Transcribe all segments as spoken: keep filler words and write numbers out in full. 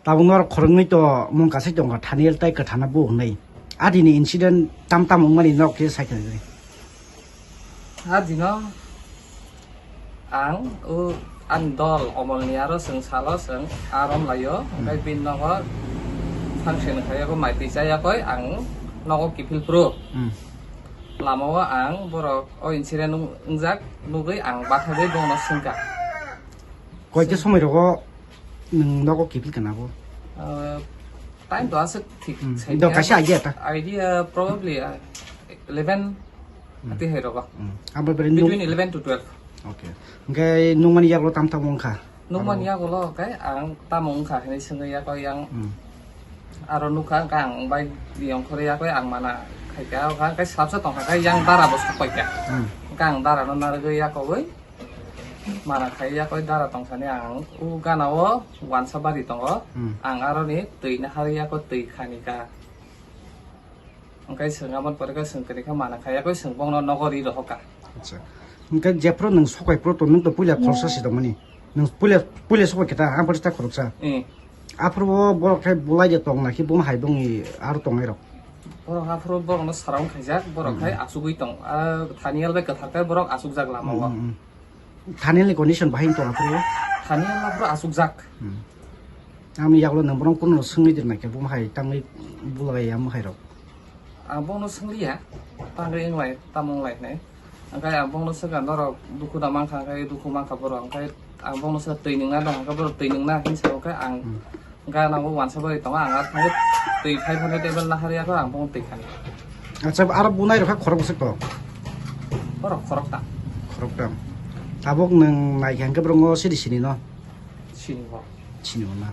Tabuk norok khoroknwi to mung kasai tongkha, Thaniel tai Kwthana bo hwnwi. Adini incident tam tam wngmani norok khe sai kha. Adino ang o ani dol Omolni aro chwng salo chwng arom laio, hmm, hwnkhe bini nogo function khaiyakho, mai twi chayakoi ang nogo kiphil phuru. Hmm. Lamao ang borok o incident wng-, wngjak nugwi ang bathagwi bono swngkha. Koita somoi rogo nwng nogo kiphil kana bo? Uh, time to aswk thik. Hmm. Sai do kaisa idea ta. Idea probably, uh, eleven, hmm, ati hai rogo. Hmm. Abo bere between eleven to twelve. Okay. Hwnkhe nungmani yago tam tam wngkha? Nungmani yago lo khe ang tamo wngkha hinwi swngwi yago yang. Hmm. Aro nukha hwnkhe ang bai yong khorwi yago ang mana khaikha, hwnkhe sabsa tongkha khe yang dara bo sokpaikha. Hmm. Hwnkhe ang dara no narwgwi yago wi. Mana khai yakoi dara tongsani ang o gana o wansa bari tongo. Hmm. Ang aroni twi nahar yako twi khani ka. Hwnkhe chwng aboni pore khe chwng kwrwi khe mana khai yakoi chwng bongno nogo ri rohor ka. Acha. Hwnkhe jephuru nwng sokai phuru to nwng to puila khoroksa si tongmani. Nwng puila, puila sokai khe ta, ang pore ta khoroksa. Hmm. Aphuru o borok khe bulai de tong na khe bo hai bongni aro tongnai rok. Borok aphuru borokno sarong khaijak, borok, hmm, khai achugwi tong. Ah, Thaniel bai Kwthar khe borok achukjak lama o. Hmm, hmm, hmm. Thaniel ni condition bahai wng tong aphuru? Thaniel aphuru achukjak. Hmm. Ang yaklo nang borok kuno swngwi dirna khe bo hai tangwi bulai ya hai rok. Ang bono swngliya, tangwi wnglai, tamo wnglai hinai. Hwnkhe ang bono swkha norok dukhu da mankha, hwnkhe dukhu mankha borok, hwnkhe ang bono swkha twi nwngna dong, hwnkhe borok twi nwngna hinwi sa, hwnkhe ang, hmm, gana o wansa bai tongo, ang ar thangwi twi five hundred M L nahar yakho, ang bono twi khani. Acha, aro bunai rok kha khorok bwswk to? Borok khorokta. Khorokta. Tabuk nwng naikha hwnkhe borok no siri sini no? Sini bo. Sini bo na.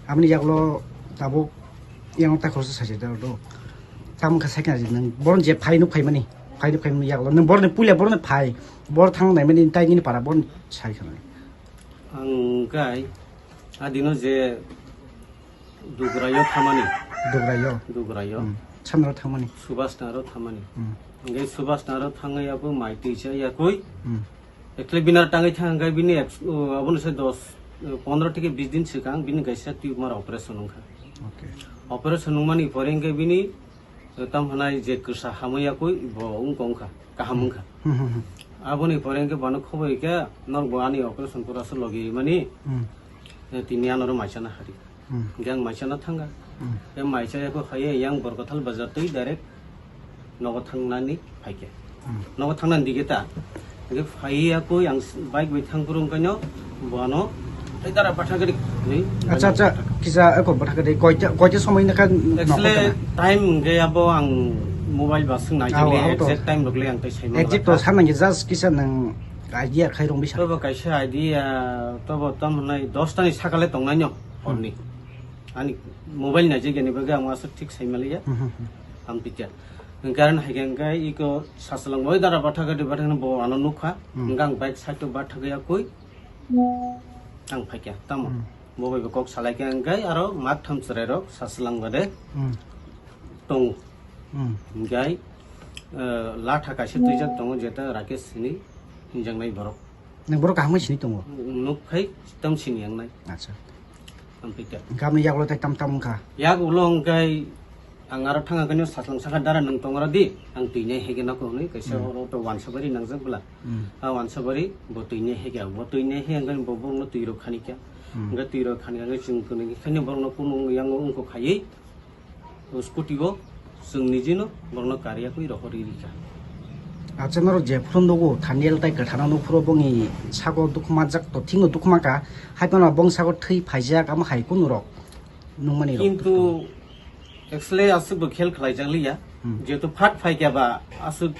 Aboni yaklo tabuk yang ta khoroksa sachi da do. Tamo kha sai kha nwng boron je phai nuk phai mani. Phai nuk phai mani yaklo. Nwng boron puila boron phai. Bor thang nai mani tai nini para boron sai kha nai. Ang kai adino je Dugrayo thamani. Dugrayo. Dugrayo. Hmm. Samro thangmani. Subhash Nagaro thamani. Hmm. Ngai Subhash Nagaro thangya bo mai twi cha yakoi. Hmm. Ekle binar tangwi thang hwnkhe bini ex-, o, abono se dos, o, pondro theke bis din swkang bini kaisa tumor operation wngkha. Okay. Operation wngmani pore hwnkhe bini, o, tam hwnai je kwsa hamwi yakwi bo wngkha, wngkha, kaham wngkha. Hmm, hmm, hmm. Aboni pore hwnkhe bono khobor hwnkhe norok bo ani operation pura se logi rimani. Hmm. E, tini anoro maisana hari. Hmm. Hwnkhe ang maisana thangkha. Hmm. E maisa yakho haiya yang Borkathal bazar twi direct nogo thangnani phaikha. Hmm. Nogo thangnani dige ta. Hwnkhe phaiya koi ang s-, bike bai thang phuru hwnkhe no bono tei dara patha gari ni. Acha, acha, kisa eko patha gari koita, koita somoi nokha. Actually, nokhor kana? Time hwnkhe abo ang mobile ba swng nai. Ah, jagli abo to. Exact time rok le ang tei sai manla. Exact to kha. Sanang just kisa nang idea khai rong bisa. Tobo kaisa idea, tobo tam hwnai dos tani sakale tongnai no. Hmm. Horni. Ani mobile naijak yani bagwi ang aswk thik sai maliya. Hmm, hmm, hmm. Ang pikha. Hwnkhe aro hai khe hwnkhe iko sasalang bai dara bathak de bathak bo ano nukha. Hmm. Hwnkhe ang bike side o bathak ya koi. Ang phaikha tamo. Hmm. Bo bai bo kok salai khe hwnkhe aro mak tham chwrai rok sasalang bade. Hmm. Tongo. Hmm. Hwnkhe, eh, latha kaisa twijak tongo jeta Rakesh hini hinjaknai borok. Nang borok kaham sini tongo? Nuk khai tam sini yang nai. Acha. Ampika. Gamni yagulo tai tam tam wngkha. Yagulo wngkai ang aro thanga kani saslang saka dara nang tongora di. Ang twi nai hege nako hwnwi kaisa, hmm, oro to wansabari nangjak bwla. Hmm. A wansabari bo twi nai hege, bo twi nai he ang bo borokno twi rok khani kya. Hmm. Hwnkhe twi rok khani kya chwng kwnwi khaino borokno kunu yang wngkho khaiwi. O scooty o chwng nijino borokno kariya kwi rohorwi rikha. Acha norok jephuru nugo Thaniel tai Kwthana nuphuru bongni sago dukhu manjak to thikno dukhu mankha, hai phano bong sago thwi phaijak amo hai kunu rok nukmani rok. Kintu actually aswk bo khel khlaijak liya, hmm, jehetu phat phaikha ba aswk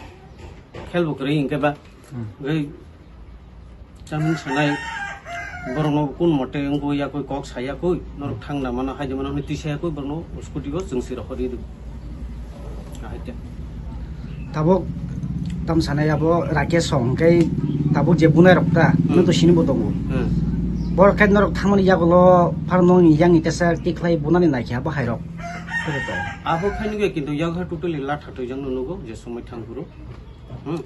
khel bo kwrwi hinkhe ba Hmm. Gai chamung sanai borokno kun mote wngkho yakoi kok sayakoi norok thang na mano hai de mano hwnwi twi sayakoi borokno scooty o chwng si rok hori do. Ahai te. Tabuk tam sanai abo Rakesh song hwnkhe tabuk je bunai rok ta, hmm, nwng to sini bo tongo. Hmm. Borok khe norok thangmani yagulo phar nokni yang ni tesa tikhlai bunani naikhe abo hai rok. Abo khaini bai kintu yak ha totally latha twijak no nugo je somoi thang phuru. Hmm.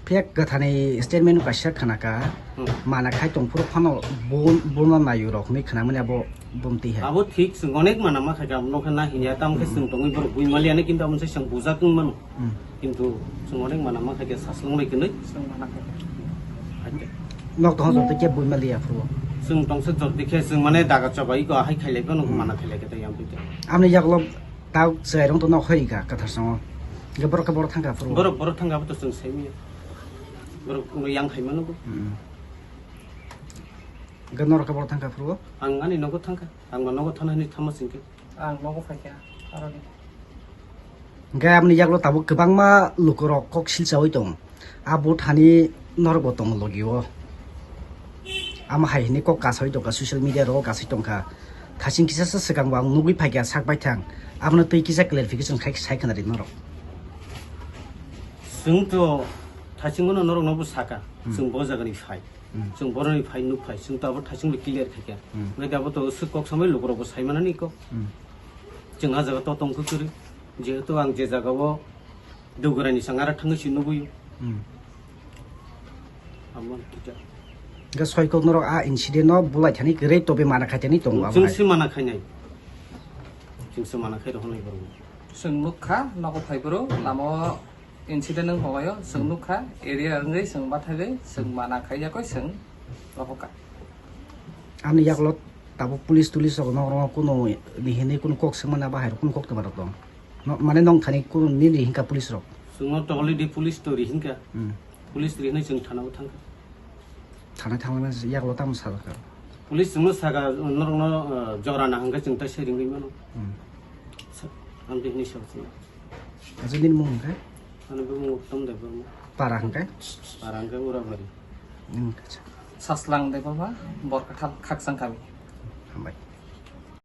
Phiya kwthani statement kaisa khwnaka, Hmm. mana khai tongphuru phano bun-, bunma nayu rok hinwi khwnamani abo bumti hai. Abo thik, chwng onek mana ma khaikha, abo nokha na hinya, tamo khe Hmm. chwng tongwi borok buimaliya ni, kintu amo se chwng bujak wng mano. Hmm. Kintu chwng onek mana ma khaikha, saslang bai kwnwi. Chwng mana khaikha. Haikhe. Nok tongsa jotto khe buimaliya phuru. Chwng tongsa jotto khe, chwng mane daga chobai ko, hai khailai ko, nok Hmm. mana khailai khe tei yang bwkhe. Amni yagulo tau chwrairok to nok hoi ka kwthar songo. Ge borok khe borok thangkha phuru. Borok, borok thangkha abo to chwng saimiya. Borok no yang khai mano bo. Hmm. Hwnkhe norok khe borok thangkha phuru? Ang ani nogo thangkha. Ang ma nogo thana hinwi thangma singkhe. Ang nogo phaikha, aroni. Hwnkhe aboni yagulo tabuk kwbangma lukurok kok silchaui tong. A bo thani norokbo tong logio. Amo hai hinwi kok kasaui tongkha, social media rogo kasui tongkha. Thasing kisa sa swkangbo ang nugui phaikha sak baithang. Abono twi kisa clarification khai sai khna ri norok. Chwng to thasing bono norok nobo saka. Hmm. Chwng bo jagani phai. Hmm. Chwng boroni phai nuk phai, chwng to abo thasing bai clear khaikha. Hmm. Hwnkhe abo to swk kok samai lukurokbo sai manani kok. Hmm. Chwng ah jaga to tongkha kwrwi. Jehetu ang je jaga o Dugurani sang ara thangwi si nugwi. Hmm. Amo kisa. Hwnkhe soi kok norok a incident no bulai thani kwrwi tobe mana khaitani tongo abo Chwng hai. Si mana khainai. Chwng si mana khai rohornai borok. Chwng nukha nogo phai boro lama o incident wng hogayo, chwng Hmm. nukha area wngwi chwng bathagwi chwng mana khaiyakoi chwng rohorkha. Ani yagulo tabuk police tulis rok no, no kuno ni hinwi kuno kok swngmani abo hai rok kuno kok twma rok tong. No, mane nong thani kuno nini hinka police rok. Chwngno to already police to ri hinka. Hmm. Police ri hinwi chwng thana o thangkha. Thana thangmani yagulo tamo sajak kha. Police chwngno saka norokno, uh, jora na hwnkhe chwng tai se ringwi mano. Hmm. Sa-, ang bini sa chwng. Acha nini mung hwnkhe? Ani bumung Uttam Debbarma. Para hwnkhe? Para hwnkhe Urabari. Hmm, acha. Saslang Debbarma, Borkathal, Khaksang kami. Hambai.